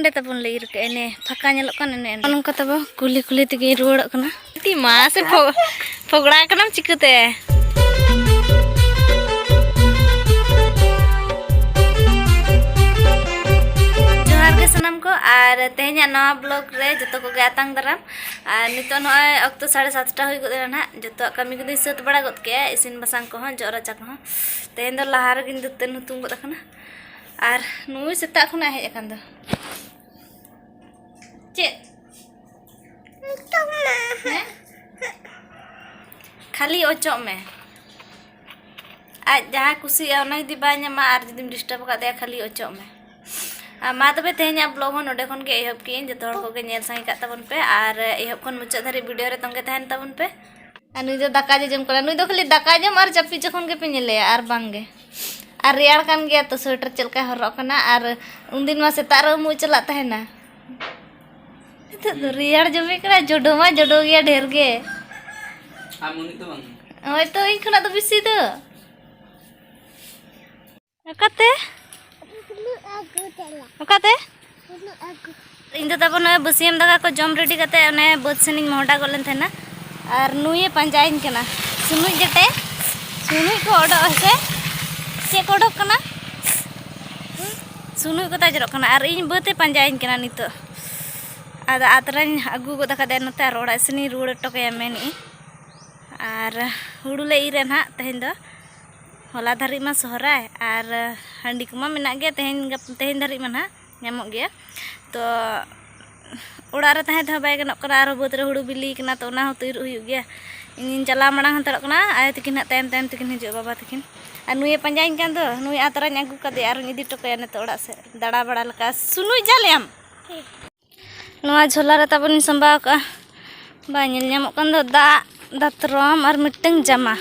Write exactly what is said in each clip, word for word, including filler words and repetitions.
ᱚᱸᱰᱮ ᱛᱟᱵᱚᱱ ᱞᱮ ᱤᱨ ᱠᱟᱜᱼᱟ, ᱮᱱᱮ ᱯᱷᱟᱸᱠᱟ ᱧᱮᱞᱚᱜ ᱠᱟᱱ ᱮᱱᱮ ᱚᱸᱰᱮ᱾ ᱱᱚᱝᱠᱟ ᱛᱟᱵᱚ ᱠᱩᱞᱦᱤ ᱠᱩᱞᱦᱤ ᱛᱮᱜᱮ ᱨᱩᱣᱟᱹᱲᱚᱜ ᱠᱟᱱᱟ᱾ ᱛᱤ ᱢᱟ ᱥᱮ ᱯᱷᱚ-, ᱯᱷᱚᱜᱲᱟ ᱠᱟᱱᱟᱢ ᱪᱤᱠᱟᱹᱛᱮ? ᱡᱚᱦᱟᱨ ᱜᱮ ᱥᱟᱱᱟᱢ ᱠᱚ, ᱟᱨ ᱛᱮᱦᱮᱧᱟᱜ ᱱᱟᱣᱟ vlog ᱨᱮ ᱡᱚᱛᱚ ᱠᱚᱜᱮ ᱟᱛᱟᱝ ᱫᱟᱨᱟᱢ᱾ ᱟᱨ ᱱᱤᱛᱚᱜ ᱱᱚᱜᱼᱚᱭ ᱚᱠᱛᱚ ᱥᱟᱲᱮ ᱥᱟᱛᱴᱟ ᱦᱩᱭ ᱜᱚᱫ ᱮᱱᱟ ᱱᱟᱦᱟᱜ᱾ ᱡᱚᱛᱚᱣᱟᱜ ᱠᱟᱹᱢᱤ ᱠᱚᱫᱚᱧ ᱥᱟᱹᱛ ᱵᱟᱲᱟ ᱜᱚᱫ ᱠᱮᱜᱼᱟ, ᱤᱥᱤᱱ ᱵᱟᱥᱟᱝ ᱠᱚᱦᱚᱸ, ᱡᱚᱜ ᱨᱟᱪᱟ ᱠᱚᱦᱚᱸ᱾ ᱛᱮᱦᱮᱧ ᱫᱚ ᱞᱟᱦᱟ ᱨᱮᱜᱮᱧ ᱫᱟᱹᱛᱟᱹᱱ ᱦᱩᱛᱩᱢ ᱜᱚᱫ ᱟᱠᱟᱱᱟ᱾ ᱟᱨ ᱱᱩᱭ ᱥᱮᱛᱟᱜ ᱠᱷᱚᱱᱟᱜ ᱦᱮᱡ ᱟᱠᱟᱱ ᱫᱚ᱾ ᱪᱮᱫ? ᱦᱮᱸ? ᱠᱷᱟᱹᱞᱤ ᱚᱪᱚᱜ ᱢᱮ᱾ ᱟᱡ ᱡᱟᱦᱟᱸ ᱠᱩᱥᱤᱭᱟᱜᱼᱟ ᱚᱱᱟ ᱡᱩᱫᱤ ᱵᱟᱭ ᱧᱟᱢᱟ ᱟᱨ ᱡᱩᱫᱤᱢ disturb ᱟᱠᱟᱫᱮᱭᱟ, ᱠᱷᱟᱹᱞᱤ ᱚᱪᱚᱜ ᱢᱮ᱾ ᱟᱨ ᱢᱟ ᱛᱚᱵᱮ ᱛᱮᱦᱮᱧᱟᱜ vlog ᱦᱚᱸ ᱱᱚᱰᱮ ᱠᱷᱚᱱ ᱜᱮ ᱮᱦᱚᱵ ᱠᱮᱜᱼᱟᱹᱧ᱾ ᱡᱚᱛᱚ ᱦᱚᱲ ᱠᱚᱜᱮ ᱧᱮᱞ ᱥᱟᱸᱜᱮ ᱠᱟᱜ ᱛᱟᱵᱚᱱ ᱯᱮ ᱟᱨ ᱮᱦᱚᱵ ᱠᱷᱚᱱ ᱢᱩᱪᱟᱹᱫ ᱫᱷᱟᱹᱨᱤᱡ video ᱨᱮ ᱛᱚᱸᱜᱮ ᱛᱟᱦᱮᱱ ᱛᱟᱵᱚᱱ ᱯᱮ᱾ ᱟᱨ ᱱᱩᱭ ᱫᱚ ᱫᱟᱠᱟ ᱡᱚᱡᱚᱢ ᱠᱟᱱᱟ᱾ ᱱᱩᱭ ᱫᱚ ᱠᱷᱟᱹᱞᱤ ᱫᱟᱠᱟ ᱡᱚᱢ ᱟᱨ ᱡᱟᱹᱯᱤᱫ ᱡᱚᱠᱷᱚᱱ ᱜᱮᱯᱮ ᱧᱮᱞᱮᱭᱟ, ᱟᱨ ᱵᱟᱝ ᱜᱮ᱾ ᱟᱨ ᱨᱮᱭᱟᱲ ᱠᱟᱱ ᱜᱮᱭᱟ ᱛᱚ, sweater ᱪᱮᱫ ᱞᱮᱠᱟᱭ ᱦᱚᱨᱚᱜ ᱠᱟᱱᱟ᱾ ᱟᱨ ᱩᱱᱫᱤᱱ ᱢᱟ ᱥᱮᱛᱟᱜ ᱨᱮ ᱩᱢᱩᱜ ᱪᱟᱞᱟᱜ ᱛᱟᱦᱮᱱᱟ᱾ ᱱᱤᱛᱚᱜ ᱫᱚ ᱨᱮᱭᱟᱲ ᱡᱚᱢᱮ ᱠᱟᱱᱟ, ᱡᱚᱰᱚ ᱢᱟ ᱡᱚᱰᱚ ᱜᱮᱭᱟ ᱰᱷᱮᱨ ᱜᱮ᱾ ᱟᱢ ᱩᱱᱤ ᱫᱚ ᱵᱟᱝ᱾ ᱦᱳᱭ ᱛᱚ, ᱤᱧ ᱠᱷᱚᱱᱟᱜ ᱫᱚ ᱵᱮᱥᱤ ᱫᱚ᱾ ᱚᱠᱟᱛᱮ? ᱚᱠᱟᱛᱮ? ᱤᱧ ᱫᱚ ᱛᱟᱵᱚᱱ ᱱᱚᱜᱼᱚᱭ ᱵᱟᱹᱥᱭᱟᱹᱢ ᱫᱟᱠᱟ ᱠᱚ ᱡᱚᱢ ready ᱠᱟᱛᱮ ᱚᱱᱮ ᱵᱟᱹᱫᱽ ᱥᱮᱱᱤᱧ ᱢᱚᱦᱰᱟ ᱜᱚᱫ ᱞᱮᱱ ᱛᱟᱦᱮᱱᱟ᱾ ᱟᱨ ᱱᱩᱭᱮ ᱯᱟᱸᱡᱟᱧ ᱠᱟᱱᱟ᱾ ᱥᱩᱱᱩᱡ ᱡᱮᱴᱮ, ᱥᱩᱱᱩᱡ ᱠᱚ ᱚᱰᱚᱠ ᱦᱮᱸᱥᱮ? ᱪᱮᱫ ᱠᱚ ᱚᱰᱚᱠ ᱠᱟᱱᱟ? ᱥᱩᱱᱩᱡ ᱠᱚ ᱛᱟᱡᱨᱚᱜ ᱠᱟᱱᱟ᱾ ᱟᱨ ᱤᱧ ᱵᱟᱹᱫᱽ ᱮ ᱯᱟᱸᱡᱟᱧ ᱠᱟᱱᱟ ᱱᱤᱛᱚᱜ᱾ ᱟᱫᱚ ᱟᱛᱨᱟᱧ ᱟᱹᱜᱩ ᱜᱚᱫ ᱟᱠᱟᱫᱮᱭᱟ ᱱᱚᱛᱮ, ᱟᱨ ᱚᱲᱟᱜ ᱥᱮᱱᱤᱧ ᱨᱩᱣᱟᱹᱲ ᱦᱚᱴᱚ ᱠᱟᱭᱟ ᱢᱮᱱᱮᱫᱼᱟᱹᱧ᱾ ᱟᱨ ᱦᱩᱲᱩ ᱞᱮ ᱤᱨᱟ ᱱᱟᱦᱟᱜ ᱛᱮᱦᱮᱧ ᱫᱚ᱾ ᱦᱚᱞᱟ ᱫᱷᱟᱹᱨᱤᱡ ᱢᱟ ᱥᱚᱦᱨᱟᱭ, ᱟᱨ ᱦᱟᱺᱰᱤ ᱠᱚᱢᱟ ᱢᱮᱱᱟᱜ ᱜᱮᱭᱟ, ᱛᱮᱦᱮᱧ ᱜᱟᱯ-, ᱛᱮᱦᱮᱧ ᱫᱷᱟᱹᱨᱤᱡ ᱢᱟ ᱱᱟᱦᱟᱜ ᱧᱟᱢᱚᱜ ᱜᱮᱭᱟ᱾ ᱛᱚ ᱚᱲᱟᱜ ᱨᱮ ᱛᱟᱦᱮᱸ ᱛᱮᱦᱚᱸ ᱵᱟᱭ ᱜᱟᱱᱚᱜ ᱠᱟᱱᱟ, ᱟᱨᱦᱚᱸ ᱵᱟᱹᱫᱽ ᱨᱮ ᱦᱩᱲᱩ ᱵᱤᱞᱤ ᱠᱟᱱᱟ, ᱛᱚ ᱚᱱᱟ ᱦᱚᱸ ᱛᱚ ᱤᱨᱚᱜ ᱦᱩᱭᱩᱜ ᱜᱮᱭᱟ᱾ ᱤᱧᱤᱧ ᱪᱟᱞᱟᱣ ᱢᱟᱲᱟᱝ ᱦᱟᱛᱟᱲᱚᱜ ᱠᱟᱱᱟ, ᱟᱭᱳ ᱛᱟᱹᱠᱤᱱ ᱦᱟᱸᱜ ᱛᱟᱭᱚᱢ ᱛᱟᱭᱚᱢ ᱛᱮᱠᱤᱱ ᱦᱤᱡᱩᱜᱼᱟ, ᱵᱟᱵᱟ ᱛᱟᱹᱠᱤᱱ᱾ ᱟᱨ ᱱᱩᱭᱮ ᱯᱟᱸᱡᱟᱧ ᱠᱟᱱ ᱫᱚ, ᱱᱩᱭ ᱟᱛᱨᱟᱧ ᱟᱹᱜᱩ ᱠᱟᱫᱮᱭᱟ, ᱟᱨᱤᱧ ᱤᱫᱤ ᱦᱚᱴᱚ ᱠᱟᱭᱟ ᱱᱤᱛᱚᱜ ᱚᱲᱟᱜ ᱥᱮᱫ ᱫᱟᱬᱟ ᱵᱟᱲᱟ ᱞᱮᱠᱟ᱾ ᱥᱩᱱᱩᱡ ᱡᱟᱞᱮᱭᱟᱢ᱾ ᱱᱚᱣᱟ ᱡᱷᱚᱞᱟ ᱨᱮ ᱛᱟᱵᱚᱱᱤᱧ ᱥᱟᱢᱵᱟᱣ ᱠᱟᱜᱼᱟ᱾ ᱵᱟᱭ ᱧᱮᱞ ᱧᱟᱢᱚᱜ ᱠᱟᱱ ᱫᱚ, ᱫᱟᱜ, ᱫᱟᱛᱨᱚᱢ ᱟᱨ ᱢᱤᱫᱴᱟᱝ ᱡᱟᱢᱟ᱾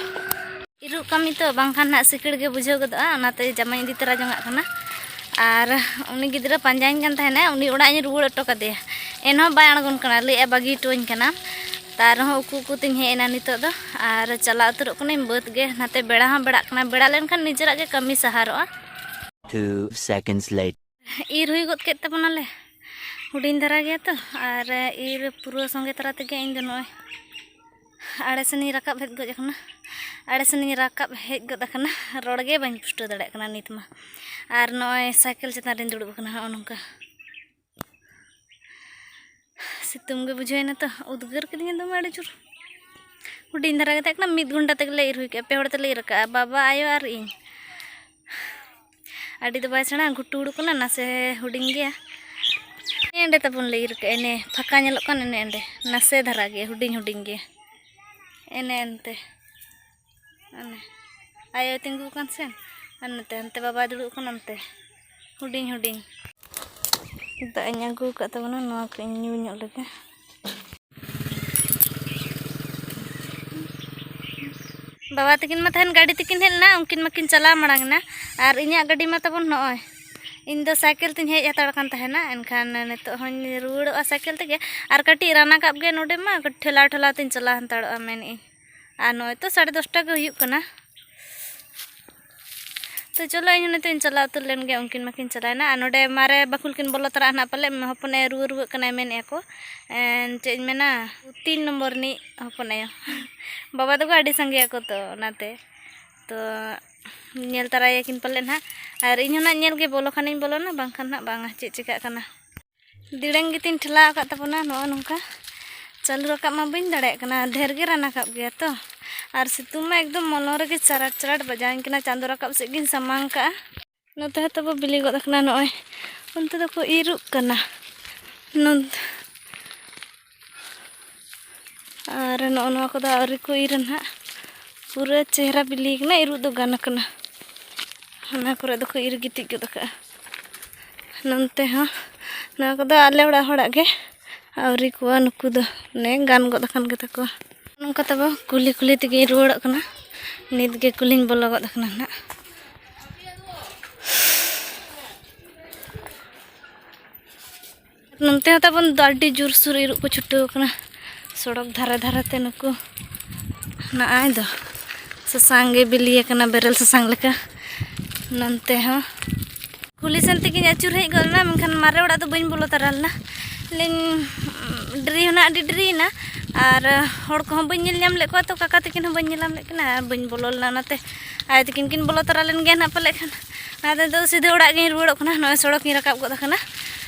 ᱤᱨᱚᱜ ᱠᱟᱹᱢᱤ ᱛᱚ, ᱵᱟᱝᱠᱷᱟᱱ ᱱᱟᱦᱟᱜ ᱥᱤᱠᱤᱲ ᱜᱮ ᱵᱩᱡᱷᱟᱹᱣ ᱜᱚᱫᱚᱜᱼᱟ, ᱚᱱᱟᱛᱮ ᱡᱟᱢᱟᱧ ᱤᱫᱤ ᱛᱚᱨᱟ ᱡᱚᱝᱟᱜ ᱠᱟᱱᱟ᱾ ᱟᱨ ᱩᱱᱤ ᱜᱤᱫᱽᱨᱟᱹ ᱯᱟᱸᱡᱟᱧ ᱠᱟᱱ ᱛᱟᱦᱮᱱᱟᱭ, ᱩᱱᱤ ᱚᱲᱟᱜ ᱤᱧ ᱨᱩᱣᱟᱹᱲ ᱦᱚᱴᱚ ᱠᱟᱫᱮᱭᱟ᱾ ᱮᱱᱦᱚᱸ ᱵᱟᱭ ᱟᱬᱜᱚᱱ ᱠᱟᱱᱟ, ᱞᱟᱹᱭᱮᱫᱼᱟ ᱵᱟᱹᱜᱤ ᱦᱚᱴᱚᱣᱟᱹᱧ ᱠᱟᱱᱟ᱾ ᱛᱟ ᱨᱮᱦᱚᱸ ᱩᱠᱩ ᱩᱠᱩ ᱛᱤᱧ ᱦᱮᱡ ᱮᱱᱟ ᱱᱤᱛᱚᱜ ᱫᱚ᱾ ᱟᱨ ᱪᱟᱞᱟᱣ ᱩᱛᱟᱹᱨᱚᱜ ᱠᱟᱹᱱᱟᱹᱧ ᱵᱟᱹᱫᱽ ᱜᱮ, ᱱᱟᱛᱮ ᱵᱮᱲᱟ ᱦᱚᱸ ᱵᱮᱲᱟᱜ ᱠᱟᱱᱟ, ᱵᱮᱲᱟ ᱞᱮᱱᱠᱷᱟᱱ ᱱᱤᱡᱮᱨᱟᱜ ᱜᱮ ᱠᱟᱹᱢᱤ ᱥᱟᱦᱟᱨᱚᱜᱼᱟ᱾ Two seconds later. ᱤᱨ ᱦᱩᱭ ᱜᱚᱫ ᱠᱮᱫ ᱛᱟᱵᱚᱱᱟᱞᱮ᱾ ᱦᱩᱰᱤᱧ ᱫᱷᱟᱨᱟ ᱜᱮᱭᱟ ᱛᱚ, ᱟᱨ ᱤᱨ ᱯᱩᱨᱟᱹᱣ ᱥᱚᱸᱜᱮ ᱛᱟᱨᱟ ᱛᱮᱜᱮ ᱤᱧ ᱫᱚ ᱱᱚᱜᱼᱚᱭ ᱟᱲᱮ ᱥᱮᱱᱤᱧ ᱨᱟᱠᱟᱵ ᱦᱮᱡ ᱜᱚᱫ ᱟᱠᱟᱱᱟ᱾ ᱟᱲᱮ ᱥᱮᱱᱤᱧ ᱨᱟᱠᱟᱵ ᱦᱮᱡ ᱜᱚᱫ ᱟᱠᱟᱱᱟ, ᱨᱚᱲ ᱜᱮ ᱵᱟᱹᱧ ᱯᱩᱥᱴᱟᱹᱣ ᱫᱟᱲᱮᱭᱟᱜ ᱠᱟᱱᱟ ᱱᱤᱛ ᱢᱟ᱾ ᱟᱨ ᱱᱚᱜᱼᱚᱭ ᱥᱟᱭᱠᱮᱞ ᱪᱮᱛᱟᱱ ᱨᱤᱧ ᱫᱩᱲᱩᱵ ᱟᱠᱟᱱᱟ, ᱦᱚᱸᱜᱼᱚ ᱱᱚᱝᱠᱟ᱾ ᱥᱤᱛᱩᱝ ᱜᱮ ᱵᱩᱡᱷᱟᱹᱣ ᱮᱱᱟ ᱛᱚ, ᱩᱫᱽᱜᱟᱹᱨ ᱠᱤᱫᱤᱧᱟ ᱫᱚᱢᱮ ᱟᱹᱰᱤ ᱡᱳᱨ᱾ ᱦᱩᱰᱤᱧ ᱫᱷᱟᱨᱟ ᱜᱮ ᱛᱟᱦᱮᱸ ᱠᱟᱱᱟ, ᱢᱤᱫ ᱜᱷᱚᱱᱴᱟ ᱛᱮᱜᱮ ᱞᱮ ᱤᱨ ᱦᱩᱭ ᱠᱮᱜᱼᱟ, ᱯᱮ ᱦᱚᱲ ᱛᱮᱞᱮ ᱤᱨ ᱠᱟᱜᱼᱟ, ᱵᱟᱵᱟ, ᱟᱭᱳ ᱟᱨ ᱤᱧ᱾ ᱟᱹᱰᱤ ᱫᱚ ᱵᱟᱭ ᱥᱮᱬᱟ, ᱜᱷᱩᱴᱩ ᱦᱩᱲᱩ ᱠᱟᱱᱟ, ᱱᱟᱥᱮ ᱦᱩᱰᱤᱧ ᱜᱮᱭᱟ᱾ ᱮᱸᱰᱮ ᱛᱟᱵᱚᱱ ᱞᱮ ᱤᱨ ᱠᱟᱜᱼᱟ, ᱮᱱᱮ ᱯᱷᱟᱸᱠᱟ ᱧᱮᱞᱚᱜ ᱠᱟᱱ, ᱮᱱᱮ ᱮᱸᱰᱮ ᱱᱟᱥᱮ ᱫᱷᱟᱨᱟ ᱜᱮ, ᱦᱩᱰᱤᱧ ᱦᱩᱰᱤᱧ ᱜᱮ, ᱮᱱᱮ ᱮᱱᱛᱮ᱾ ᱚᱱᱮ ᱟᱭᱳᱭ ᱛᱤᱸᱜᱩ ᱟᱠᱟᱱ ᱥᱮ, ᱟᱨ ᱱᱚᱛᱮ ᱦᱟᱱᱛᱮ ᱵᱟᱵᱟᱭ ᱫᱩᱲᱩᱵ ᱟᱠᱟᱱᱟ, ᱚᱱᱛᱮ ᱦᱩᱰᱤᱧ ᱦᱩᱰᱤᱧ᱾ ᱫᱟᱜ ᱤᱧ ᱟᱹᱜᱩ ᱟᱠᱟᱫ ᱛᱟᱵᱚᱱᱟ, ᱱᱚᱣᱟ ᱠᱚ ᱤᱧ ᱧᱩ ᱧᱚᱜ ᱞᱮᱜᱮ᱾ ᱵᱟᱵᱟ ᱛᱟᱹᱠᱤᱱ ᱢᱟ ᱛᱟᱦᱮᱱ ᱜᱟᱹᱰᱤ ᱛᱮᱠᱤᱱ ᱦᱮᱡ ᱞᱮᱱᱟ, ᱩᱱᱠᱤᱱ ᱢᱟᱠᱤᱱ ᱪᱟᱞᱟᱣ ᱢᱟᱲᱟᱝ ᱮᱱᱟ, ᱟᱨ ᱤᱧᱟᱹᱜ ᱜᱟᱹᱰᱤ ᱢᱟ ᱛᱟᱵᱚᱱ ᱱᱚᱜᱼᱚᱭ᱾ ᱤᱧ ᱫᱚ ᱥᱟᱭᱠᱮᱞ ᱛᱤᱧ ᱦᱮᱡ ᱦᱟᱛᱟᱲ ᱟᱠᱟᱱ ᱛᱟᱦᱮᱱᱟ, ᱮᱱᱠᱷᱟᱱ ᱱᱤᱛᱚᱜ ᱦᱚᱧ ᱨᱩᱣᱟᱹᱲᱚᱜᱼᱟ ᱥᱟᱭᱠᱮᱞ ᱛᱮᱜᱮ᱾ ᱟᱨ ᱠᱟᱹᱴᱤᱡ ᱨᱟᱱᱟ ᱠᱟᱵ ᱜᱮ ᱱᱚᱰᱮ ᱢᱟ, ᱴᱷᱮᱞᱟᱣ ᱴᱷᱮᱞᱟᱣ ᱛᱤᱧ ᱪᱟᱞᱟᱣ ᱦᱟᱛᱟᱲᱚᱜᱼᱟ ᱢᱮᱱᱮᱫ ᱟᱹᱧ᱾ ᱟᱨ ᱱᱚᱜᱼᱚᱭ ᱛᱚ ᱥᱟᱲᱮ ᱫᱚᱥᱴᱟ ᱜᱮ ᱦᱩᱭᱩᱜ ᱠᱟᱱᱟ᱾ ᱛᱚ ᱪᱚᱞᱚ, ᱤᱧ ᱦᱚᱸ ᱱᱤᱛᱚᱜ ᱤᱧ ᱪᱟᱞᱟᱣ ᱩᱛᱟᱹᱨ ᱞᱮᱱ ᱜᱮ, ᱩᱱᱠᱤᱱ ᱢᱟᱠᱤᱱ ᱪᱟᱞᱟᱣᱮᱱᱟ᱾ ᱟᱨ ᱱᱚᱰᱮ ᱢᱟᱨᱮ ᱵᱟᱠᱷᱳᱞ ᱠᱤᱱ ᱵᱚᱞᱚ ᱛᱚᱨᱟᱜᱼᱟ ᱱᱟᱦᱟᱜ ᱯᱟᱞᱮ, ᱦᱚᱯᱚᱱ ᱮ ᱨᱩᱣᱟᱹ ᱨᱩᱣᱟᱹᱜ ᱠᱟᱱᱟᱭ ᱢᱮᱱᱮᱫᱼᱟ ᱠᱚ᱾ ᱮᱸ, ᱪᱮᱫ ᱤᱧ ᱢᱮᱱᱟ, ᱛᱤᱱ ᱱᱚᱢᱵᱚᱨ ᱨᱤᱱᱤᱡ ᱦᱚᱯᱚᱱ ᱟᱭᱳ᱾ ᱵᱟᱵᱟ ᱛᱟᱠᱚ ᱟᱹᱰᱤ ᱥᱟᱸᱜᱮᱭᱟᱠᱚ ᱛᱚ, ᱚᱱᱟᱛᱮ᱾ ᱛᱚ ᱧᱮᱞ ᱛᱟᱨᱟᱭᱟᱠᱤᱱ ᱯᱟᱞᱮ ᱱᱟᱦᱟᱜ᱾ ᱟᱨ ᱤᱧ ᱦᱚᱸ ᱱᱟᱦᱟᱜ ᱧᱮᱞ ᱜᱮ ᱵᱚᱞᱚ ᱠᱷᱟᱱᱤᱧ ᱵᱚᱞᱚᱱᱟ, ᱵᱟᱝᱠᱷᱟᱱ ᱱᱟᱦᱟᱜ ᱵᱟᱝᱟ, ᱪᱮᱫ ᱪᱤᱠᱟᱹᱜ ᱠᱟᱱᱟ᱾ ᱫᱤᱲᱟᱹᱝ ᱜᱮᱛᱤᱧ ᱴᱷᱮᱞᱟᱣ ᱟᱠᱟᱫ ᱛᱟᱵᱚᱱᱟ ᱱᱚᱜᱼᱚ ᱱᱚᱝᱠᱟ᱾ ᱪᱟᱹᱞᱩ ᱨᱟᱠᱟᱵ ᱢᱟ ᱵᱟᱹᱧ ᱫᱟᱲᱮᱭᱟᱜ ᱠᱟᱱᱟ, ᱰᱷᱮᱨ ᱜᱮ ᱨᱟᱱ ᱟᱠᱟᱵ ᱜᱮᱭᱟ ᱛᱚ᱾ ᱟᱨ ᱥᱤᱛᱩᱝ ᱢᱟ ᱮᱠᱫᱚᱢ ᱢᱚᱞᱚᱝ ᱨᱮᱜᱮ ᱪᱟᱨᱟᱴ ᱪᱟᱨᱟᱴ ᱵᱟᱡᱟᱣᱤᱧ ᱠᱟᱱᱟ, ᱪᱟᱸᱫᱚ ᱨᱟᱠᱟᱵ ᱥᱮᱫ ᱜᱤᱧ ᱥᱟᱢᱟᱝ ᱠᱟᱜᱼᱟ᱾ ᱱᱚᱛᱮ ᱦᱚᱸ ᱛᱟᱵᱚ ᱵᱤᱞᱤ ᱜᱚᱫ ᱟᱠᱟᱱᱟ, ᱱᱚᱜᱼᱚᱭ ᱚᱱᱛᱮ ᱫᱚᱠᱚ ᱤᱨᱚᱜ ᱠᱟᱱᱟ᱾ ᱱᱚᱱ-, ᱟᱨ ᱱᱚᱜᱼᱚ ᱱᱚᱣᱟ ᱠᱚᱫᱚ ᱟᱹᱣᱨᱤ ᱠᱚ ᱤᱨᱟ ᱱᱟᱦᱟᱜ, ᱯᱩᱨᱟᱹ ᱪᱮᱦᱨᱟ ᱵᱤᱞᱤ ᱠᱟᱱᱟ, ᱤᱨᱚᱜ ᱫᱚ ᱜᱟᱱ ᱠᱟᱱᱟ᱾ ᱚᱱᱟ ᱠᱚᱨᱮ ᱫᱚᱠᱚ ᱤᱨ ᱜᱤᱛᱤᱡ ᱜᱚᱫ ᱟᱠᱟᱜᱼᱟ᱾ ᱱᱚᱱᱛᱮ ᱦᱚᱸ ᱱᱚᱣᱟ ᱠᱚᱫᱚ ᱟᱞᱮ ᱚᱲᱟᱜ ᱦᱚᱲᱟᱜ ᱜᱮ, ᱟᱹᱣᱨᱤ ᱠᱚᱣᱟ ᱱᱩᱠᱩ ᱫᱚ, ᱚᱱᱮ ᱜᱟᱱ ᱜᱚᱫ ᱟᱠᱟᱱ ᱜᱮᱛᱟ ᱠᱚᱣᱟ᱾ ᱱᱚᱝᱠᱟ ᱛᱟᱵᱚ ᱠᱩᱞᱦᱤ ᱠᱩᱞᱦᱤ ᱛᱮᱜᱮᱧ ᱨᱩᱣᱟᱹᱲᱚᱜ ᱠᱟᱱᱟ᱾ ᱱᱤᱛ ᱜᱮ ᱠᱩᱞᱦᱤᱧ ᱵᱚᱞᱚ ᱜᱚᱫ ᱟᱠᱟᱱᱟ ᱱᱟᱦᱟᱜ᱾ ᱱᱚᱱᱛᱮ ᱦᱚᱸ ᱛᱟᱵᱚᱱ ᱫᱚ ᱟᱹᱰᱤ ᱡᱳᱨᱥᱳᱨ ᱤᱨᱚᱜ ᱠᱚ ᱪᱷᱩᱴᱟᱹᱣ ᱟᱠᱟᱱᱟ᱾ ᱥᱚᱲᱚᱠ ᱫᱷᱟᱨᱮ ᱫᱷᱟᱨᱮ ᱛᱮ ᱱᱩᱠᱩ ᱱᱚᱜᱼᱚᱭ ᱫᱚ ᱥᱟᱥᱟᱝ ᱜᱮ ᱵᱤᱞᱤ ᱟᱠᱟᱱᱟ, ᱵᱮᱨᱮᱞ ᱥᱟᱥᱟᱝ ᱞᱮᱠᱟ᱾ ᱱᱚᱱᱛᱮ ᱦᱚᱸ ᱠᱩᱞᱦᱤ ᱥᱮᱱ ᱛᱮᱜᱤᱧ ᱟᱹᱪᱩᱨ ᱦᱮᱡ ᱜᱚᱫ ᱞᱮᱱᱟ, ᱢᱮᱱᱠᱷᱟᱱ ᱢᱟᱨᱮ ᱚᱲᱟᱜ ᱫᱚ ᱵᱟᱹᱧ ᱵᱚᱞᱚ ᱛᱟᱨᱟ ᱞᱮᱱᱟ᱾ ᱞᱟᱹᱭᱟᱹᱧ, ᱰᱮᱨᱤ ᱦᱚᱸ ᱱᱟᱜ ᱟᱹᱰᱤ ᱰᱮᱨᱤᱭᱮᱱᱟ, ᱟᱨ ᱦᱚᱲ ᱠᱚᱦᱚᱸ ᱵᱟᱹᱧ ᱧᱮᱞ ᱧᱟᱢ ᱞᱮᱫ ᱠᱚᱣᱟ, ᱛᱚ ᱠᱟᱠᱟ ᱛᱟᱹᱠᱤᱱ ᱦᱚᱸ ᱵᱟᱹᱧ ᱧᱮᱞ ᱧᱟᱢ ᱞᱮᱫ ᱠᱤᱱᱟ, ᱟᱨ ᱵᱟᱹᱧ ᱵᱚᱞᱚ ᱞᱮᱱᱟ᱾ ᱚᱱᱟᱛᱮ ᱟᱭᱳ ᱛᱟᱹᱠᱤᱱ ᱠᱤᱱ ᱵᱚᱞᱚ ᱛᱚᱨᱟ ᱞᱮᱱ ᱜᱮᱭᱟ ᱱᱟᱜ ᱯᱟᱞᱮᱫ ᱠᱷᱟᱱ᱾ ᱚᱱᱟᱛᱮ ᱱᱤᱛᱚᱜ ᱫᱚ ᱥᱤᱫᱷᱟᱹ ᱚᱲᱟᱜ ᱜᱤᱧ ᱨᱩᱣᱟᱹᱲᱚᱜ ᱠᱟᱱᱟ᱾ ᱱᱚᱜᱼᱚᱭ ᱥᱚᱲᱚᱠ ᱤᱧ ᱨᱟᱠᱟᱵ ᱜᱚᱫ ᱟᱠᱟᱱᱟ,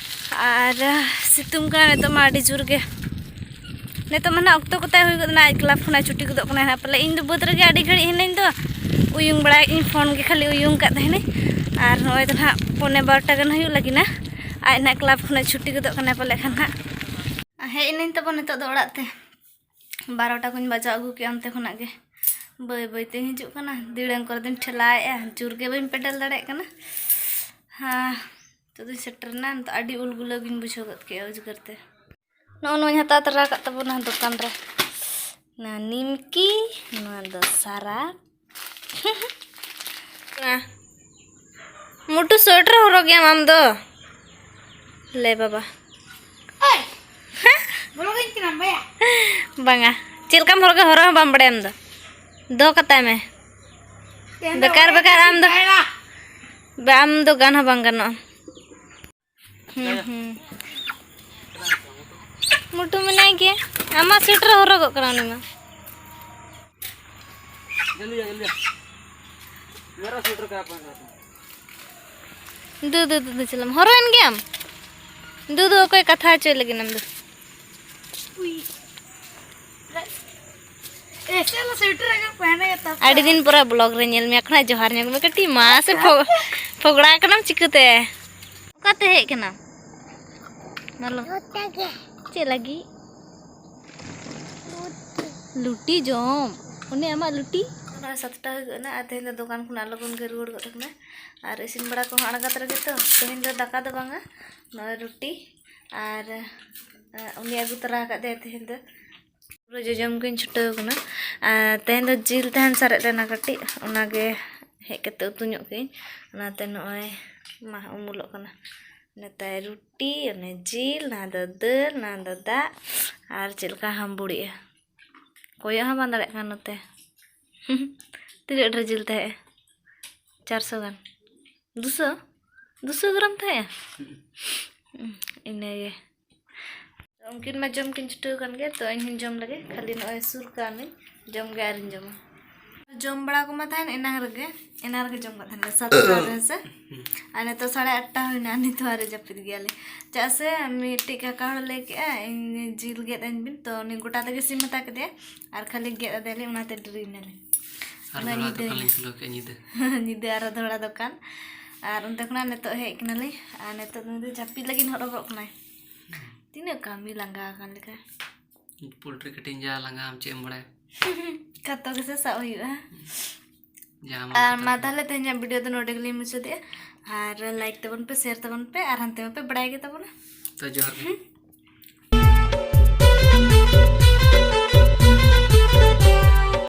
ᱟᱨ ᱥᱤᱛᱩᱝ ᱠᱟᱱᱟ ᱱᱤᱛᱚᱜ ᱢᱟ ᱟᱹᱰᱤ ᱡᱳᱨ ᱜᱮ᱾ ᱱᱤᱛᱚᱜ ᱢᱟ ᱱᱟᱜ ᱚᱠᱛᱚ ᱠᱚᱛᱟᱭ ᱦᱩᱭ ᱜᱚᱫ ᱮᱱᱟ, ᱟᱡ ᱠᱞᱟᱵᱽ ᱠᱷᱚᱱᱟᱜ ᱪᱷᱩᱴᱤ ᱜᱚᱫᱚᱜ ᱠᱟᱱᱟᱭ ᱱᱟᱜ ᱯᱟᱞᱮ᱾ ᱤᱧ ᱫᱚ ᱵᱟᱹᱫᱽ ᱨᱮᱜᱮ ᱟᱹᱰᱤ ᱜᱷᱟᱹᱲᱤᱡ ᱦᱤᱱᱟᱹᱧ ᱫᱚ, ᱩᱭᱩᱝ ᱵᱟᱲᱟᱭᱮᱫ ᱤᱧ, ᱯᱷᱳᱱ ᱜᱮ ᱠᱷᱟᱹᱞᱤ ᱩᱭᱩᱝ ᱠᱟᱫ ᱛᱟᱦᱮᱱᱟᱹᱧ᱾ ᱟᱨ ᱱᱚᱜᱼᱚᱭ ᱫᱚ ᱱᱟᱜ ᱯᱚᱱᱮ ᱵᱟᱨᱚᱴᱟ ᱜᱟᱱ ᱦᱩᱭᱩᱜ ᱞᱟᱹᱜᱤᱫ ᱱᱟ, ᱟᱡ ᱱᱟᱜ ᱠᱞᱟᱵᱽ ᱠᱷᱚᱱᱟᱜ ᱪᱷᱩᱴᱤ ᱜᱚᱫᱚᱜ ᱠᱟᱱᱟᱭ ᱯᱟᱞᱮ ᱠᱷᱟᱱ ᱦᱟᱸᱜ᱾ ᱦᱮᱡ ᱮᱱᱟᱹᱧ ᱛᱟᱵᱚᱱ ᱱᱤᱛᱚᱜ ᱫᱚ ᱚᱲᱟᱜ ᱛᱮ, ᱵᱟᱨᱚᱴᱟ ᱠᱚᱧ ᱵᱟᱡᱟᱣ ᱟᱹᱜᱩ ᱠᱮᱫᱼᱟ ᱚᱱᱛᱮ ᱠᱷᱚᱱᱟᱜ ᱜᱮ᱾ ᱵᱟᱹᱭ ᱵᱟᱹᱭ ᱛᱤᱧ ᱦᱤᱡᱩᱜ ᱠᱟᱱᱟ, ᱫᱤᱲᱟᱹᱝ ᱠᱚᱨᱮ ᱫᱚᱧ ᱴᱷᱮᱞᱟᱣᱮᱫᱼᱟ, ᱡᱳᱨ ᱜᱮ ᱵᱟᱹᱧ ᱯᱮᱰᱮᱞ ᱫᱟᱲᱮᱭᱟᱜ ᱠᱟᱱᱟ᱾ ᱦᱮᱸ, ᱱᱤᱛᱚᱜ ᱫᱚᱧ ᱥᱮᱴᱮᱨ ᱮᱱᱟ᱾ ᱱᱤᱛᱚᱜ ᱟᱹᱰᱤ ᱩᱞ ᱜᱩᱞᱟᱹ ᱜᱤᱧ ᱵᱩᱡᱷᱟᱹᱣ ᱜᱚᱫ ᱠᱮᱫᱼᱟ ᱩᱡᱽᱜᱟᱹᱨ ᱛᱮ᱾ ᱱᱚᱜᱼᱚ ᱱᱚᱣᱟᱧ ᱦᱟᱛᱟᱣ ᱛᱚᱨᱟ ᱟᱠᱟᱫ ᱛᱟᱵᱚᱱᱟ ᱫᱚᱠᱟᱱ ᱨᱮ, ᱱᱚᱣᱟ ᱱᱤᱢᱠᱤ, ᱱᱚᱣᱟ ᱫᱚ ᱥᱟᱨᱟᱯ᱾ ᱢᱩᱴᱩ ᱥᱳᱭᱮᱴᱟᱨ ᱦᱚᱨᱚᱜ ᱜᱮᱭᱟᱢ ᱟᱢ ᱫᱚ? ᱞᱮ ᱵᱟᱵᱟ᱾ ᱵᱚᱞᱚᱜᱟᱹᱧ ᱠᱟᱱᱟᱢ ᱵᱟᱭᱟ? ᱵᱟᱝᱟ, ᱪᱮᱫ ᱞᱮᱠᱟᱢ ᱦᱚᱨᱚᱜᱟ, ᱦᱚᱨᱚᱜ ᱦᱚᱸ ᱵᱟᱢ ᱵᱟᱲᱟᱭᱟ ᱟᱢ ᱫᱚ᱾ ᱫᱚᱦᱚ ᱠᱟᱛᱟᱭ ᱢᱮ᱾ ᱛᱮᱦᱮᱧ ᱫᱚ ᱵᱮᱠᱟᱨ, ᱵᱟᱭᱟ ᱵᱮᱠᱟᱨ ᱟᱢ ᱫᱚ᱾ ᱵᱟᱭᱟ᱾ ᱵᱟ, ᱟᱢ ᱫᱚ ᱜᱟᱱ ᱦᱚᱸ ᱵᱟᱝ ᱜᱟᱱᱚᱜᱼᱟ᱾ ᱦᱩᱸ, ᱦᱩᱸ᱾ ᱢᱩᱴᱩ ᱢᱮᱱᱟᱭ ᱜᱮᱭᱟ᱾ ᱟᱢᱟᱜ ᱥᱩᱴ ᱨᱮ ᱦᱚᱨᱚᱜᱚᱜ ᱠᱟᱱᱟ ᱩᱱᱤ ᱢᱟ᱾ ᱡᱚᱞᱫᱤ ᱡᱟ, ᱡᱚᱞᱫᱤ ᱡᱟ᱾ ᱢᱮᱨᱟ ᱥᱩᱴ ᱨᱮ ᱠᱟ ᱯᱮᱱᱴ ᱨᱮ? ᱫᱩ, ᱫᱩ, ᱫᱩ, ᱫᱩ, ᱪᱟᱞᱟᱜ ᱢᱮ᱾ ᱦᱚᱨᱚᱜ ᱮᱱ ᱜᱮᱭᱟᱢ? ᱫᱩ, ᱫᱩ, ᱚᱠᱚᱭ ᱠᱟᱛᱷᱟ ᱦᱚᱪᱚᱭ ᱞᱟᱹᱜᱤᱫ ᱟᱢ ᱫᱚ? ᱩᱭ᱾ ᱮᱥᱮ ᱞᱚ ᱥᱩᱴ ᱨᱮ ᱠᱟ ᱯᱮᱱᱴ ᱨᱮ ᱛᱟᱯ ᱟᱹᱰᱤ ᱫᱤᱱ ᱯᱚᱨᱮ ᱵᱞᱚᱜ ᱨᱮ ᱧᱮᱞ ᱢᱮᱭᱟ, ᱠᱷᱚᱱᱟᱜ ᱡᱚᱦᱟᱨ ᱧᱚᱜ ᱢᱮ ᱠᱟᱹᱴᱤᱡ ᱢᱟ᱾ ᱥᱮ ᱯᱷᱚ-, ᱯᱷᱚᱜᱲᱟ ᱠᱟᱱᱟᱢ ᱪᱤᱠᱟᱹᱛᱮ? ᱚᱠᱟᱛᱮ ᱦᱮᱡ ᱠᱟᱱᱟᱢ? ᱢᱟ ᱞᱚ-, ᱱᱚᱛᱮ ᱜᱮ᱾ ᱪᱮᱫ ᱞᱟᱹᱜᱤᱫ? ᱞᱩᱴᱤ᱾ ᱞᱩᱴᱤ ᱡᱚᱢ᱾ ᱚᱱᱮ ᱟᱢᱟᱜ ᱞᱩᱴᱤ᱾ ᱱᱚᱜᱼᱚᱭ ᱥᱟᱛᱴᱟ ᱦᱩᱭ ᱜᱚᱫ ᱮᱱᱟ ᱟᱨ ᱛᱮᱦᱮᱧ ᱫᱚ ᱫᱚᱠᱟᱱ ᱠᱷᱚᱱᱟᱜ ᱞᱚᱜᱚᱱ ᱜᱮ ᱨᱩᱣᱟᱹᱲ ᱜᱚᱫ ᱟᱠᱟᱱᱟ᱾ ᱟᱨ ᱤᱥᱤᱱ ᱵᱟᱲᱟ ᱠᱚᱦᱚᱸ ᱟᱬᱜᱟᱛ ᱨᱮᱜᱮ ᱛᱚ᱾ ᱛᱮᱦᱮᱧ ᱫᱚ ᱫᱟᱠᱟ ᱫᱚ ᱵᱟᱝᱟ, ᱱᱚᱜᱼᱚᱭ ᱨᱩᱴᱤ ᱟᱨ, ᱮ, ᱩᱱᱤ ᱟᱹᱜᱩ ᱛᱚᱨᱟ ᱟᱠᱟᱫ ᱫᱮᱭᱟ ᱛᱮᱦᱮᱧ ᱫᱚ᱾ ᱯᱩᱨᱟᱹ ᱡᱚᱡᱚᱢ ᱜᱤᱧ ᱪᱷᱩᱴᱟᱹᱣ ᱠᱟᱱᱟ᱾ ᱟᱨ ᱛᱮᱦᱮᱧ ᱫᱚ ᱡᱤᱞ ᱛᱟᱦᱮᱱ ᱥᱟᱨᱮᱡ ᱞᱮᱱᱟ ᱠᱟᱹᱴᱤᱡ, ᱚᱱᱟᱜᱮ ᱦᱮᱡ ᱠᱟᱛᱮ ᱩᱛᱩ ᱧᱚᱜ ᱠᱮᱜᱼᱟᱹᱧ᱾ ᱚᱱᱟᱛᱮ ᱱᱚᱜᱼᱚᱭ ᱢᱟ ᱩᱢᱩᱞᱚᱜ ᱠᱟᱱᱟ᱾ ᱱᱮᱛᱟᱨ ᱨᱩᱴᱤ, ᱚᱱᱮ ᱡᱤᱞ, ᱱᱟᱦᱟᱜ ᱫᱚ ᱫᱟᱹᱞ, ᱱᱟᱦᱟᱜ ᱫᱚ ᱫᱟᱜ, ᱟᱨ ᱪᱮᱫ ᱞᱮᱠᱟ ᱦᱟᱢᱵᱩᱲᱮᱜᱼᱟ᱾ ᱠᱚᱭᱚᱜ ᱦᱚᱸ ᱵᱟᱝ ᱫᱟᱲᱮᱭᱟᱜ ᱠᱟᱱᱟ ᱱᱚᱛᱮ᱾ ᱛᱤᱱᱟᱹᱜ ᱰᱷᱮᱨ ᱡᱤᱞ ᱛᱟᱦᱮᱸᱜᱼᱟ? ᱪᱟᱨᱥᱚ ᱜᱟᱱ᱾ ᱫᱩᱥᱚ? ᱫᱩᱥᱚ ᱜᱨᱟᱢ ᱛᱟᱦᱮᱸᱜᱼᱟ᱾ ᱦᱩᱸ, ᱤᱱᱟᱹᱜᱮ᱾ ᱩᱱᱠᱤᱱ ᱢᱟ ᱡᱚᱢ ᱠᱤᱱ ᱪᱷᱩᱴᱟᱹᱣ ᱠᱟᱱ ᱜᱮ, ᱛᱚ ᱤᱧ ᱦᱚᱧ ᱡᱚᱢ ᱞᱮᱜᱮ, ᱠᱷᱟᱹᱞᱤ ᱱᱚᱜᱼᱚᱭ ᱥᱩᱨ ᱠᱟᱜ ᱢᱮ, ᱡᱚᱢ ᱜᱮ ᱟᱨᱤᱧ ᱡᱚᱢᱟ᱾ ᱡᱚᱢ ᱵᱟᱲᱟ ᱠᱚᱢᱟ ᱛᱟᱦᱮᱱ ᱮᱱᱟᱝ ᱨᱮᱜᱮ, ᱮᱱᱟᱝ ᱨᱮᱜᱮ ᱡᱚᱢ ᱠᱟᱜ ᱛᱟᱦᱮᱱ ᱞᱮ ᱥᱟᱛᱴᱟ ᱨᱮ, ᱦᱮᱸ ᱥᱮ? ᱟᱨ ᱱᱤᱛᱚᱜ ᱥᱟᱲᱮ ᱟᱴᱴᱟ ᱦᱩᱭᱱᱟ, ᱱᱤᱛ ᱦᱚᱸ ᱟᱹᱣᱨᱤ ᱡᱟᱹᱯᱤᱫ ᱜᱮᱭᱟᱞᱮ᱾ ᱪᱮᱫᱟᱜ ᱥᱮ ᱢᱤᱫᱴᱤᱡ ᱠᱟᱠᱟ ᱦᱚᱲ ᱞᱟᱹᱭ ᱠᱮᱜᱼᱟ, "ᱤᱧ ᱡᱤᱞ ᱜᱮᱫ ᱟᱹᱧ ᱵᱤᱱ", ᱛᱚ ᱩᱱᱤ ᱜᱚᱴᱟ ᱛᱮᱜᱮ ᱥᱤᱢ ᱢᱮᱛᱟ ᱠᱮᱫᱮᱭᱟ, ᱟᱨ ᱠᱷᱟᱹᱞᱤ ᱜᱮᱫ ᱟᱫᱮᱭᱟᱞᱮ, ᱚᱱᱟᱛᱮ ᱰᱮᱨᱤᱭᱮᱱᱟᱞᱮ᱾ ᱟᱨ ᱩᱱᱟᱹᱜ ᱫᱚᱦᱲᱟ ᱧᱤᱫᱟᱹᱭᱮᱱᱟ᱾ ᱫᱚᱠᱟᱱ ᱞᱤᱧ ᱠᱷᱩᱞᱟᱹᱣ ᱠᱮᱫᱼᱟ ᱧᱤᱫᱟᱹ᱾ ᱧᱤᱫᱟᱹ ᱟᱨᱚ ᱫᱚᱦᱲᱟ ᱫᱚᱠᱟᱱ, ᱟᱨ ᱚᱱᱛᱮ ᱠᱷᱚᱱᱟᱜ ᱱᱤᱛᱚᱜ ᱦᱮᱡ ᱠᱟᱱᱟᱞᱮ, ᱟᱨ ᱱᱤᱛᱚᱜ ᱫᱚ ᱩᱱᱤ ᱫᱚ ᱡᱟᱹᱯᱤᱫ ᱞᱟᱹᱜᱤᱫ ᱦᱚᱨᱚᱵᱚᱨᱚᱜ ᱠᱟᱱᱟᱭ᱾ ᱛᱤᱱᱟᱹᱜ ᱠᱟᱹᱢᱤ ᱞᱟᱸᱜᱟ ᱟᱠᱟᱱ ᱞᱮᱠᱟ᱾ ᱯᱳᱞᱴᱨᱤ ᱠᱟᱹᱴᱤᱡ ᱡᱟ ᱞᱟᱸᱜᱟ ᱟᱢ ᱪᱮᱫ ᱮᱢ ᱵᱟᱲᱟᱭᱟ? ᱠᱟᱛᱚ ᱜᱮᱥᱮ ᱥᱟᱵ ᱦᱩᱭᱩᱜᱼᱟ᱾ ᱡᱟᱦᱟᱸ ᱢᱚᱱ ᱟᱨ ᱠᱟᱛᱷᱟ ᱢᱟ ᱠᱟᱱᱟ᱾ ᱛᱟᱦᱚᱞᱮ ᱛᱮᱦᱮᱧᱟᱜ ᱵᱷᱤᱰᱤᱭᱳ ᱫᱚ ᱱᱚᱰᱮ ᱜᱮᱞᱤᱧ ᱢᱩᱪᱟᱹᱫᱮᱜᱼᱟ᱾ ᱟᱨ ᱞᱟᱭᱤᱠ ᱛᱟᱵᱚᱱ ᱯᱮ, ᱥᱮᱭᱟᱨ ᱛᱟᱵᱚᱱ ᱯᱮ, ᱟᱨ ᱦᱟᱱᱛᱮ ᱢᱟᱯᱮ ᱵᱟᱲᱟᱭ ᱜᱮ ᱛᱟᱵᱚᱱᱟ᱾ ᱛᱚ ᱡᱚᱦᱟᱨ ᱜᱮ᱾